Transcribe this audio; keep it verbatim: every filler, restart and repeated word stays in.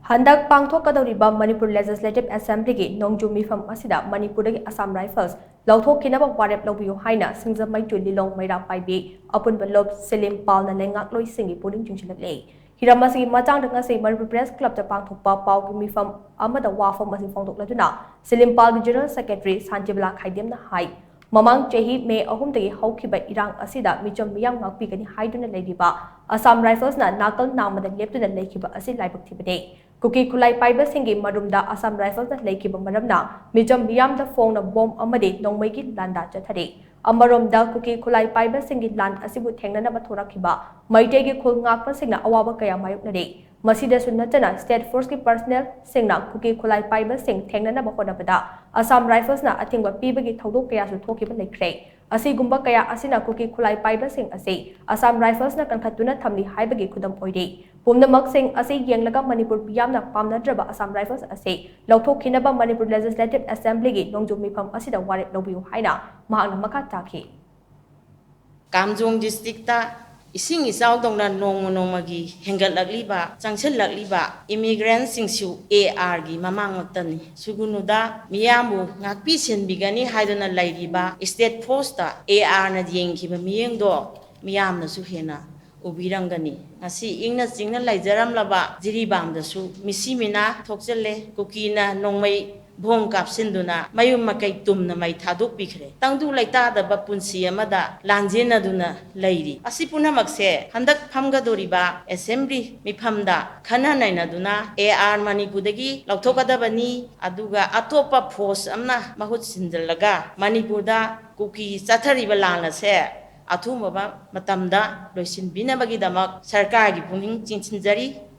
ꯍꯟꯗꯛ ꯄꯥꯡꯊꯣꯛꯀꯗꯧꯔꯤꯕ ꯃꯅꯤꯄꯨꯔ ꯂꯦꯖꯤꯁꯂꯦꯇꯤꯚ ꯑꯦꯁꯦꯝꯕ꯭ꯂꯤꯒꯤ ꯅꯣꯡꯖꯨ ꯃꯤꯐꯝ ꯑꯁꯤꯗ ꯃꯅꯤꯄꯨꯔꯗꯒꯤ ꯑꯁꯥꯝ ꯔꯥꯏꯐꯜꯁ ꯂꯧꯊꯣꯛꯈꯤꯅꯕ ꯋꯥꯔꯦꯞ ꯂꯧꯕꯤꯌꯨ ꯍꯥꯏꯅ ꯁꯤꯡꯖꯃꯩ ꯇꯨ ꯂꯤꯂꯣꯡ ꯃꯩꯔꯥ ꯄꯥꯏꯕꯤ ꯑꯄꯨꯟꯕ ꯂꯨꯞ ꯁꯤꯂꯤꯝ ꯄꯥꯜꯅ ꯂꯩꯉꯥꯛꯂꯣꯏꯁꯤꯡꯒꯤ ꯄꯨꯛꯅꯤꯡ ꯆꯤꯡꯁꯤꯜꯂꯛꯂꯤ꯫ ꯍꯤꯔꯝ ꯑꯁꯤꯒꯤ ꯃꯇꯥꯡꯗ ꯉꯁꯤ ꯃꯅꯤꯄꯨꯔ ꯄ꯭ꯔꯦꯁ ꯀ꯭ꯂꯕꯇ ꯄꯥꯡꯊꯣꯛꯄ ꯄꯥꯎꯒꯤ ꯃꯤꯐꯝ ꯑꯃꯗ ꯋꯥꯐꯝ ꯑꯁꯤ ꯐꯣꯡꯗꯣꯛꯂꯗꯨꯅ ꯁꯤꯂꯤꯝ ꯄꯥꯜꯒꯤ ꯖꯦꯅꯔꯦꯜ ꯁꯦꯀ꯭ꯔꯦꯇꯔꯤ ꯁꯥꯟꯇꯤꯕꯂꯥ ꯈꯥꯏꯗꯦꯝꯅ ꯍꯥꯏ, ꯃꯃꯥꯡ ꯆꯍꯤ ꯃꯦ ꯑꯍꯨꯝꯗꯒꯤ ꯍꯧꯈꯤꯕ ꯏꯔꯥꯡ ꯑꯁꯤꯗ ꯃꯤꯆꯝ ꯃꯤꯌꯥꯝ ꯉꯥꯛꯄꯤꯒꯅꯤ ꯍꯥꯏꯗꯨꯅ ꯂꯩꯔꯤꯕ ꯑꯁꯥꯝ ꯔꯥꯏꯐꯜꯁꯅ ꯅꯥꯀꯜ ꯅꯥꯝꯃꯗ ꯂꯦꯞꯇꯨꯅ ꯂꯩꯈꯤꯕ ꯑꯁꯤ ꯂꯥꯏꯕꯛ ꯊꯤꯕꯅꯤ꯫ ꯀꯨꯀꯤ ꯈꯨꯠꯂꯥꯏ ꯄꯥꯏꯕꯁꯤꯡꯒꯤ ꯃꯔꯨꯝꯗ ꯑꯁꯥꯝ ꯔꯥꯏꯐꯜꯁꯅ ꯂꯩꯈꯤꯕ ꯃꯔꯝꯅ ꯃꯤꯆꯝ ꯃꯤꯌꯥꯝꯗ ꯐꯣꯡꯅ ꯕꯣꯝ ꯑꯃꯗꯤ ꯅꯣꯡꯃꯩꯒꯤ ꯂꯥꯟꯗꯥ ꯆꯠꯊꯔꯤ꯫ ꯑꯃꯔꯣꯝꯗ ꯀꯨꯀꯤ ꯈꯨꯠꯂꯥꯏ ꯄꯥꯏꯕꯁꯤꯡꯒꯤ ꯂꯥꯟ ꯑꯁꯤꯕꯨ ꯊꯦꯡꯅꯅꯕ ꯊꯣꯔꯛꯈꯤꯕ ꯃꯩꯇꯩꯒꯤ ꯈꯨꯜ ꯉꯥꯛꯄꯁꯤꯡꯅ ꯑꯋꯥꯕ ꯀꯌꯥ ꯃꯥꯌꯣꯛꯅꯔꯤ꯫ ꯃꯁꯤꯗꯁꯨ ꯅꯠꯇꯅ ꯁ꯭ꯇꯦꯠ ꯐꯣꯔꯁꯀꯤ ꯄꯔꯁꯅꯦꯜꯁꯤꯡꯅ ꯀꯨꯀꯤ ꯈꯨꯠꯂꯥꯏ ꯄꯥꯏꯕꯁꯤꯡ ꯊꯦꯡꯅꯅꯕ ꯍꯣꯠꯅꯕꯗ ꯑꯁꯥꯝ ꯔꯥꯏꯐꯜꯁꯅ ꯑꯊꯤꯡꯕ ꯄꯤꯕꯒꯤ ꯊꯧꯗꯣꯛ ꯀꯌꯥꯁꯨ ꯊꯣꯛꯈꯤꯕ ꯂꯩꯈ꯭ꯔꯦ꯫ ꯑꯁꯤꯒꯨꯝꯕ ꯀꯌꯥ ꯑꯁꯤꯅ ꯀꯨꯀꯤ ꯈꯨꯠꯂꯥꯏ ꯄꯥꯏꯕꯁꯤꯡ ꯑꯁꯤ ꯑꯁꯥꯝ ꯔꯥꯏꯐꯜꯁꯅ ꯀꯟꯈꯠꯇꯨꯅ ꯊꯝꯂꯤ ꯍꯥꯏꯕꯒꯤ ꯈꯨꯗꯝ ꯑꯣꯏꯔꯤ꯫ ꯄꯨꯝꯅꯃꯛꯁꯤꯡ ꯑꯁꯤ ꯌꯦꯡꯂꯒ ꯃꯅꯤꯄꯨꯔ ꯃꯤꯌꯥꯝꯅ ꯄꯥꯝꯅꯗ꯭ꯔꯕ ꯑꯁꯥꯝ ꯔꯥꯏꯐꯜꯁ ꯑꯁꯤ ꯂꯧꯊꯣꯛꯈꯤꯅꯕ ꯃꯅꯤꯄꯨꯔ ꯂꯦꯖꯤꯁꯂꯦꯇꯤꯚ ꯑꯦꯁꯦꯝꯕ꯭ꯂꯤꯒꯤ ꯅꯣꯡꯖꯨ ꯃꯤꯐꯝ ꯑꯁꯤꯗ ꯋꯥꯔꯦꯞ ꯂꯧꯕꯤꯌꯨ ꯍꯥꯏꯅ ꯃꯍꯥꯛꯅ ꯃꯈꯥ ꯇꯥꯈꯤ꯫ ꯀꯥꯝꯖꯣꯡ ꯗꯤꯁꯇ꯭ꯔꯤꯛꯇ ꯏꯁꯤꯡ ꯏꯆꯥꯎꯗꯧꯅ ꯅꯣꯡꯃ ꯅꯣꯡꯃꯒꯤ ꯍꯦꯟꯒꯠꯂꯛꯂꯤꯕ, ꯆꯪꯁꯤꯜꯂꯛꯂꯤꯕ ꯏꯃꯤꯒ꯭ꯔꯦꯟꯁꯤꯡꯁꯨ ꯑꯦ ꯑꯥꯔꯒꯤ ꯃꯃꯥꯡꯃꯛꯇꯅꯤ꯫ ꯁꯨꯒꯨꯅꯨꯗ ꯃꯤꯌꯥꯝꯕꯨ ꯉꯥꯛꯄꯤ ꯁꯦꯟꯕꯤꯒꯅꯤ ꯍꯥꯏꯗꯨꯅ ꯂꯩꯔꯤꯕ ꯁ꯭ꯇꯦꯠ ꯐꯣꯔꯁꯇ ꯑꯦ ꯑꯥꯔꯅ ꯌꯦꯡꯈꯤꯕ ꯃꯤꯠꯌꯦꯡꯗꯣ ꯃꯤꯌꯥꯝꯅꯁꯨ ꯍꯦꯟꯅ ꯎꯕꯤꯔꯝꯒꯅꯤ꯫ ꯉꯁꯤ ꯏꯪꯅ ꯆꯤꯡꯅ ꯂꯩꯖꯔꯝꯂꯕ ꯖꯤꯔꯤꯕꯥꯝꯗꯁꯨ ꯃꯤꯁꯤ ꯃꯤꯅꯥ ꯊꯣꯛꯆꯜꯂꯦ꯫ ꯀꯨꯀꯤꯅ ꯅꯣꯡꯃꯩ ꯕꯣꯝ ꯀꯥꯞꯁꯤꯟꯗꯨꯅ ꯃꯌꯨꯝ ꯃꯀꯩ ꯇꯨꯝꯅ ꯃꯩ ꯊꯥꯗꯣꯛꯄꯤꯈ꯭ꯔꯦ꯫ ꯇꯪꯗꯨ ꯂꯩꯇꯥꯗꯕ ꯄꯨꯟꯁꯤ ꯑꯃꯗ ꯂꯥꯟꯖꯦꯟꯅꯗꯨꯅ ꯂꯩꯔꯤ꯫ ꯑꯁꯤ ꯄꯨꯝꯅꯃꯛꯁꯦ ꯍꯟꯗꯛ ꯐꯝꯒꯗꯧꯔꯤꯕ ꯑꯦꯁꯦꯝꯕ꯭ꯂꯤ ꯃꯤꯐꯝꯗ ꯈꯟꯅ ꯅꯩꯅꯗꯨꯅ ꯑꯦ ꯑꯥꯔ ꯃꯅꯤꯄꯨꯔꯗꯒꯤ ꯂꯧꯊꯣꯛꯀꯗꯕꯅꯤ, ꯑꯗꯨꯒ ꯑꯇꯣꯞꯄ ꯐꯣꯔꯁ ꯑꯃꯅ ꯃꯍꯨꯠ ꯁꯤꯟꯖꯤꯜꯂꯒ ꯃꯅꯤꯄꯨꯔꯗ ꯀꯨꯀꯤ ꯆꯠꯊꯔꯤꯕ ꯂꯥꯟ ꯑꯁꯦ ꯑꯊꯨꯕ ꯃꯇꯝꯗ ꯂꯣꯏꯁꯤꯟꯕꯤꯅꯕꯒꯤꯗꯃꯛ ꯁꯔꯀꯥꯔꯒꯤ ꯄꯨꯛꯅꯤꯡ ꯆꯤꯡꯁꯤꯟꯖꯔꯤ꯫